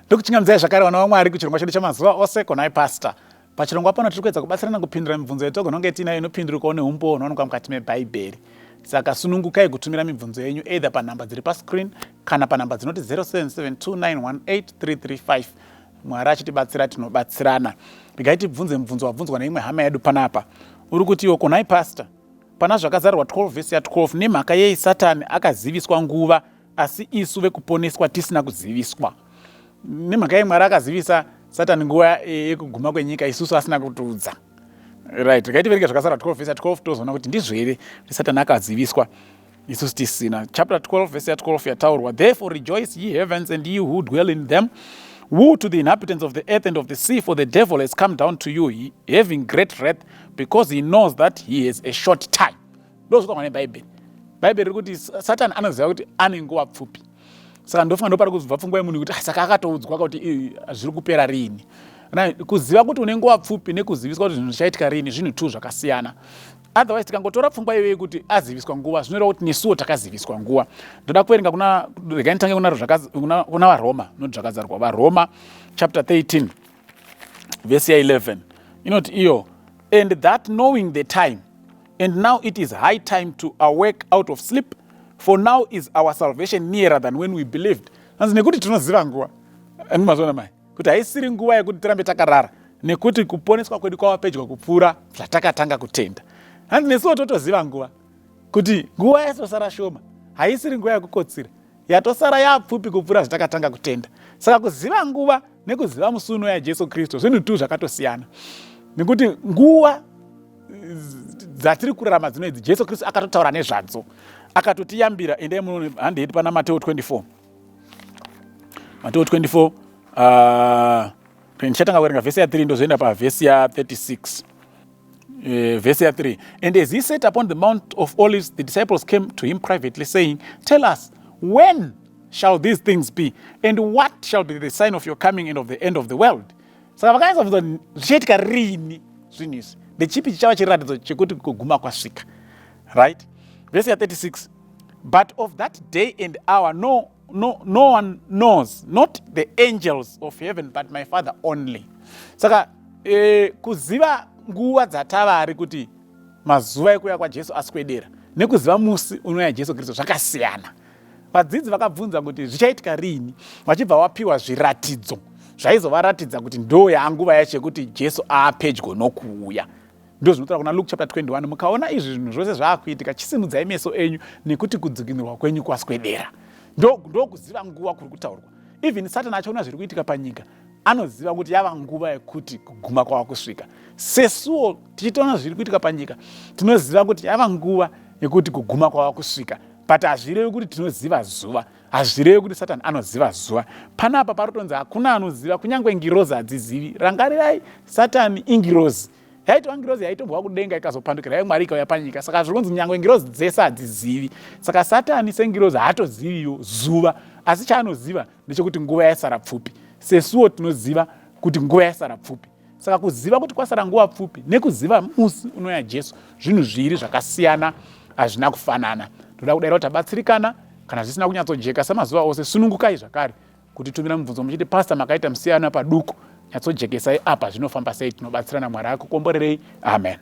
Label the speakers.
Speaker 1: Ndokuchingamidzai zvakare vana vaMwari kuchirongwa chedu chamazuva ose konai pastor. Pachirongwa pano tiri kuedza kubatsirana kupindura mibvunzo yatogona kunge tiinayo inopindurikawo neumbowo hunowanikwa mukati mebhaibheri. Saka sunungukai kutumira mibvunzo yenyu either panhamba dziri pascreen kana panhamba dzinoti 0772918335. Mwari achitibatsira tinobatsirana. Regai tibvunze mubvunzo wabvunzwa neimwe hama yedu panapa. Uri kuti iwo konai pastor? Pana zvakazarurwa 12 vhesi ya 12 nemhaka yei Satani akaziviswa nguva asi isu vekuponeswa tisina kuziviswa nemhaka yei Mwari akazivisa Satani nguva yekuguma kwenyika isusu asina kutiudza. Right, regai tiverenge zvakazarurwa 12 vhesi ya 12 tozoona kuti ndizvo here kuti Satani akaziviswa isusu tisina. Chapter 12 vhesi ya 12 yataurwa, therefore rejoice ye heavens and ye who dwell in them. Woe to the inhabitants of the earth and of the sea, for the devil has come down to you, having great wrath, because he knows that he has a short time. Ndozvitaurwa neBhaibheri. Bhaibheri riri kuti Satani anoziva kuti ane nguva pfupi. Saka ndofunga ndopari kuzobva pfungwa yemunhu kuti ah, saka akatoudzwa kuti zviri kupera riini. Kuziva kuti une nguva pfupi nekuziviswa kuti zvinhu zvichaitika riini zvinhu tu zvakasiyana. Otherwise tikangotora pfungwa iyoyo yekuti aziviswa nguva zvinoreva kuti nesuwo takaziviswa nguva. Ndoda kuverenga kuna regai nditange kuna kuna vaRoma not zvakazarwa vaRoma chapter 13 verse ya 11 inoti iyo and that knowing the time and now it is high time to awake out of sleep for now is our salvation nearer than when we believed. Hanzi nekuti tinoziva nguva. Andimazviona mai kuti haisiri nguva yekuti tirambe takarara nekuti kuponeswa kwedu kwava pedyo kupfuura zvatakatanga kutenda. Hanzi nesuwo totoziva nguva kuti nguva yatosara shoma, haisiri nguva yekukotsira, yatosara yapfupi kupfuura zvatakatanga kutenda. Saka kuziva nguva nekuziva musi unouya Jesu Kristu zvinhu tu zvakatosiyana, nekuti nguva dzatiri kurarama dzino idzi Jesu Kristu akatotaura nezvadzo, akatotiyambira. Endai munoone handei pana Mateo 24 Mateo 24 ndichatanga kuverenga vhesi ya 3 ndozoenda pavhesi ya 36. Verse ya 3, and as he sat upon the Mount of Olives, the disciples came to him privately, saying, tell us, when shall these things be, and what shall be the sign of your coming and of the end of the world? Saka vakanyatsa kubvunza zvichaitika rini zvinhu izvi, ndechipi chichava chiratidzo chekuti kuguma kwasvika. Right, verse ya 36, but of that day and hour no, no, no one knows, not the angels of heaven, but my Father only. Saka kuziva nguva dzatavari kuti mazuva ekuuya kwaJesu aswedera nekuziva musi unouya Jesu Kristu zvakasiyana. Vadzidzi vakabvunza kuti zvichaitika riini, vachibva vapiwa zviratidzo zvaizovaratidza kuti ndo yaanguva yacho yekuti Jesu aapedyo nokuuya. Ndo zvinotaura kuna Luke chapter 21, mukaona izvi zvinhu zvose zvaakuitika, chisimudzai meso enyu nekuti kudzikinurwa kwenyu kwaswedera. Ndokuziva nguva kuri kutaurwa. Even Satani achiona zviri kuitika panyika, anoziva kuti yava nguva yekuti kuguma kwava kusvika. Sesuwo tichitoona zviri kuitika panyika, tinoziva kuti yava nguva yekuti kuguma kwava kusvika, but hazvirevi kuti tinoziva zuva, hazvirevi kuti Satani anoziva zuva. Panapa paritonzi hakuna anoziva, kunyange ngirozi hadzizivi. Rangarirai, Satani ingirozi, yaitova ngirozi yaitombwa kudenga ikazopandukira yamwari ikauya panyika. Saka zviri kunzi nyange ngirozi dzese hadzizivi. Saka Satani sengirozi haatoziviwo zuva, asi chaanoziva ndechekuti nguva yasara pfupi. Sesuwo tinoziva kuti nguva yasara pfupi. Saka kuziva kuti kwasara nguva pfupi nekuziva musi unouya Jesu zvinhu zviviri zvakasiyana, hazvina kufanana. Ndoda kudaira kuti tabatsirikana. Kana zvisina kunyatsojeka samazuva ose, sunungukai zvakare kutitumira mubvunzo muchiti pastor makaita musiyano paduku, nyatsojekesai apa zvinofamba sei, tinobatsirana. Mwari akukomborerei. Amen.